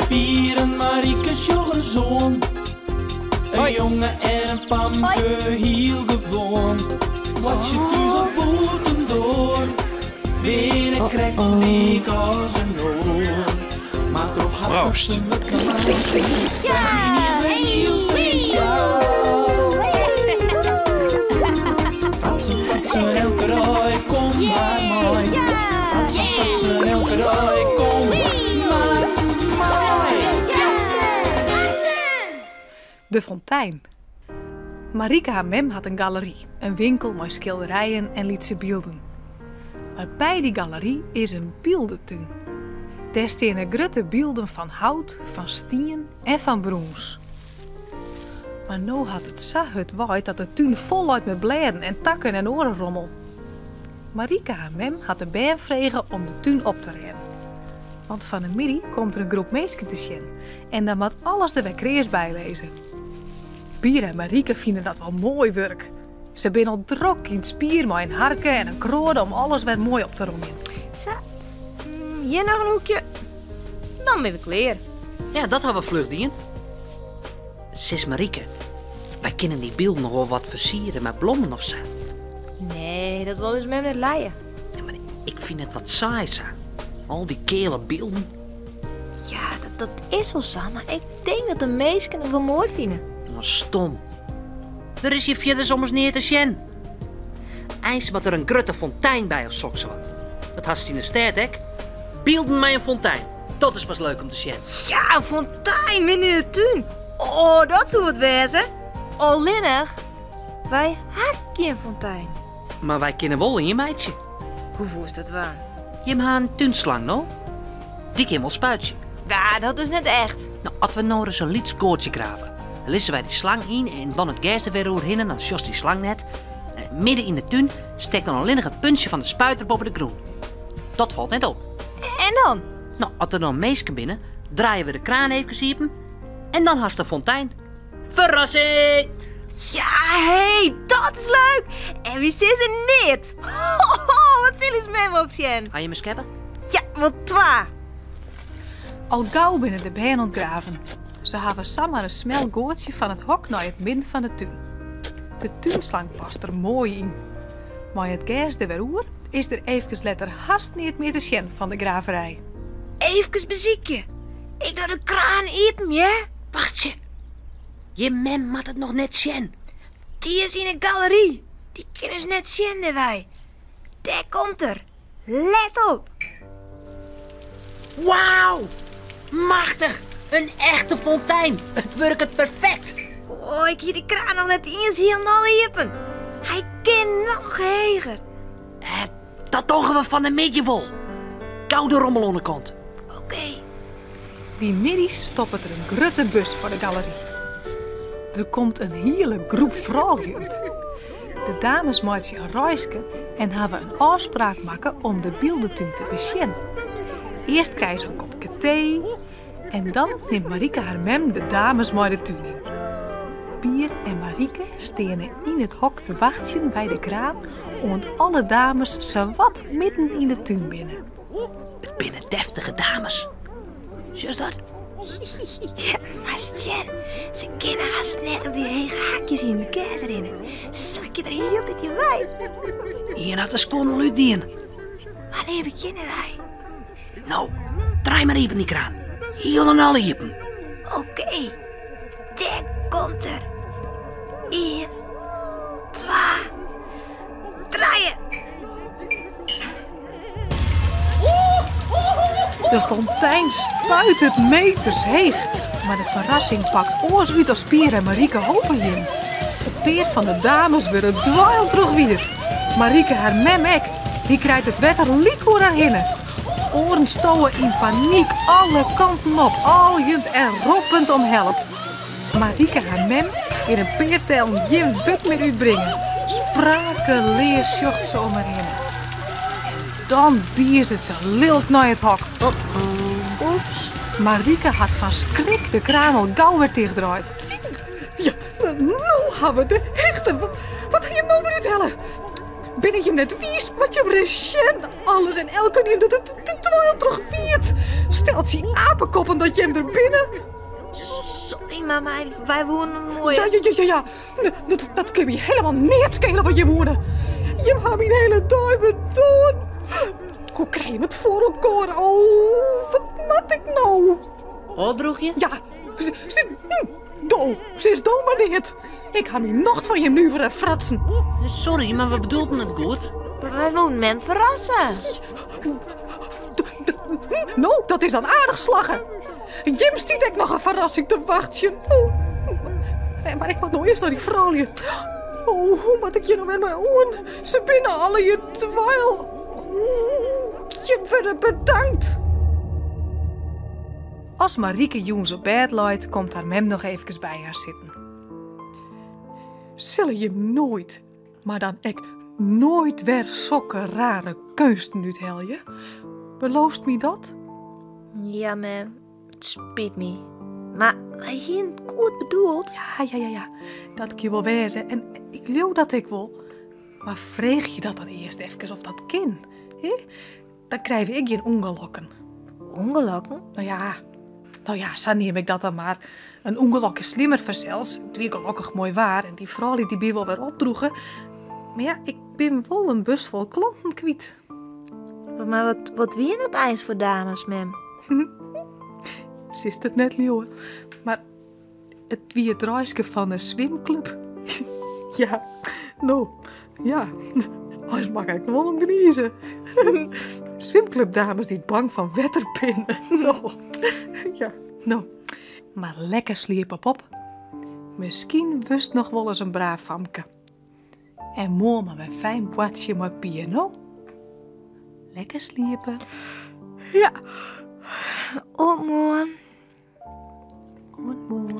Pier en Marike sjoch ris oan. In jonge en in famke, hiel gewoan. Boartsje thús of bûtendoar, binne krekt lyk as in oar. Mar troch har Proost. fratsen wurdt gemaakt, is wer hiel spesjaal. Fratsen, fratsen, elke dei, kom mar mei. Fratsen, fratsen, elke dei, kom mar mei. De fontein. Marike har mem hat in galery, in winkel mei skilderijen en lytse bylden. Mar by dy galery is in byldetún. Dêr steane grutte bylden fan hout, fan stien en fan brûns. Mar no hat it sa hurd waaid dat de tún fol leit mei blêden en takken en oare rommel. Marike har mem hat de bern frege om de tún op te rêden. Want fan 'e middei komt der in groep minsken te sjen en dan moat alles der wer kreas by lizze. Pier en Marike fine dat wol moai wurk. Se binne al drok yn 't spier mei in harke en in kroade om alles wer moai op te romjen. Sa, hjir noch in hoekje. Dan binne we klear. Ja, dat ha we fluch dien. Sis Marike, wy kinne dy bylden noch wol wat fersiere mei blommen of sa. Nee, dat wol ús mem net lije. Ja, mar ik fyn it wat saai sa. Al dy keale bylden. Ja, dat, dat is wol sa, mar ik tink dat de minsken it wol moai fine. Wat stom. Der is hjir fierders ommers neat te sjen. Eins moat der in grutte fontein by of soksawat. Dat hast yn de stêd ek. Bylden mei in fontein. Dat is pas leuk om te sjen. Ja, in fontein midden yn de tún. Oh, dat soe wat wêze. Allinnich, wy ha gjin fontein. Mar wy kinne wol ien meitsje. Hoe woest dat dwaan? Jim ha in túnslang, no? Dy kin wol spuitsje. Ja, dat is net echt. No, as we no ris in lyts goatsje grave, dan lizze wy dy slang yn en dan it gers der wer oerhinne, dan sjochst dy slang net. Midden yn de tún stekt dan allinnich it puntsje fan de spuiter boppe de grûn. Dat falt net op. En dan? No, as der dan minsken binne, draaie we de kraan eefkes iepen en dan hast de fontein. Ferrassing! Ja, hé, dat is leuk! En wy sizze neat! Ho, wat sil ús mem opsjen? Ha jim in skeppe? Ja, wol twa. Al gau binne de bern oan it graven. Se hawwe samar in smel goatsje fan it hok nei it midden fan de tún. De túnslang past der moai yn. Mei it gers der wer oer is der eefkes letter hast neat mear te sjen fan de graverij. Eefkes besykje. Ik doch de kraan iepen, hear. Wachtsje. Jim mem moat it noch net sjen. Dy is yn 'e galery. Dy kin ús net sjen dêrwei. Dêr komt er. Let op. Wauw! Machtich! In echte fontein! It wurket perfekt! Oh, ik hie de kraan noch net iens hielendal iepen. Hy kin noch heger. Eh, dat dogge we fan 'e middei wol. Gau de rommel oan 'e kant. Oké. Dy middeis stoppet der in grutte bus foar de galery. Der komt in hiele groep froulju út. De dames meitsje in reiske en hawwe in ôfspraak makke om de byldetún te besjen. Earst krije se in kopke tee en dan nimt Marike har mem de dames mei de tún yn. Pier en Marike steane yn it hok te wachtsjen by de kraan oant alle dames sawat midden yn de tún binne. It binne deftige dames. Sjochst dat? Mar sjen, se kinne hast net op dy hege hakjes yn de gers rinne. Se sakje der hieltyd yn wei. Ien hat de skuon al útdien. Wannear begjinne wy? No, draai mar iepen dy kraan. Hielendal iepen. Oké, dêr komt er. Ien, twa, trije. De fontein spuitet meters heech, mar de ferrassing pakt oars út as Pier en Marike hope hienen. In pear fan de dames wurde dweil troch wiet. Marike har mem ek, dy krijt it wetter lyk oer har hinne. Oaren stowe yn panyk alle kanten op, aaljend en roppend om help. Marike har mem kin in pear tellen gjin wurd mear útbringe. Sprakeleas sjocht se om har hinne. En dan biezet se lilk nei it hok. Oeps. Marike hat fan skrik de kraan al gau wer tichtdraaid. Ja, no ha we de hichte. Wat ha jim no wer úthelle? Binne jim net wiis? Moat jim ris sjen. Alles en elkenien de dweil troch wiet. Steltsje apekoppen dat jim der binne. Sorry, mama, wy woenen in moaie... Ja, ja, ja, ja, ja. Dat, dat kin my helemaal neat skele wat jim woene. Jim ha myn hele dei bedoarn. Hoe krij jim it foar elkoar? Oh, wat moat ik no? Ofdroegje? Ja, se, se, do, sis do mar neat. Ik ha myn nocht fan jim nuvere fratsen. Sorry, mar we bedoelden it goed. Mar wy woenen mem ferrasse. No, dat is dan aardich slagge. Jim stiet ek noch in ferrassing te wachtsjen. Oh. Mar ik moat no earst nei dy froulju. Oh, hoe moat ik hjir no wer mei oan? Se binne allegear dweil. Oh, jim wurde bedankt. As Marieke jûns op bêd leit, komt har mem noch eefkes by har sitten. Sille jim noait, mar dan ek noait wer sokke rare keunsten úthelje? Beloofst my dat? Ja, mem, it spyt my. Mar wy hienen it goed bedoeld. Ja, ja, ja, ja. Dat kin wol wêze en ik leau dat ek wol. Mar freegje dat dan earst efkes of dat kin. Hè? Dan krije we ek gjin ûngelokken. Ungelokken? No ja, no ja, sa neam ik dat dan mar. In ûngelok is slimmer fansels. It wie gelokkich moai waar en dy froulju dy binne wol wer opdroege. Mar ja, ik bin wol in bus fol klanten kwyt. Mar wat, wat wiene dat eins foar dames, mem? Silst it net leauwe, mar it wie it reiske fan de swimklup. Ja, no, ja, eins mag ik noch wol om gnize. Swimklupdames dy't bang fan wetter binne. No, ja, no. Mar lekker sliepe, pop. Miskien wurdst noch wolris in braaf famke. En moarn mar wer fijn boartsje mei Pier, no? Lekker sliepe. Ja, oant moarn. Oant moarn.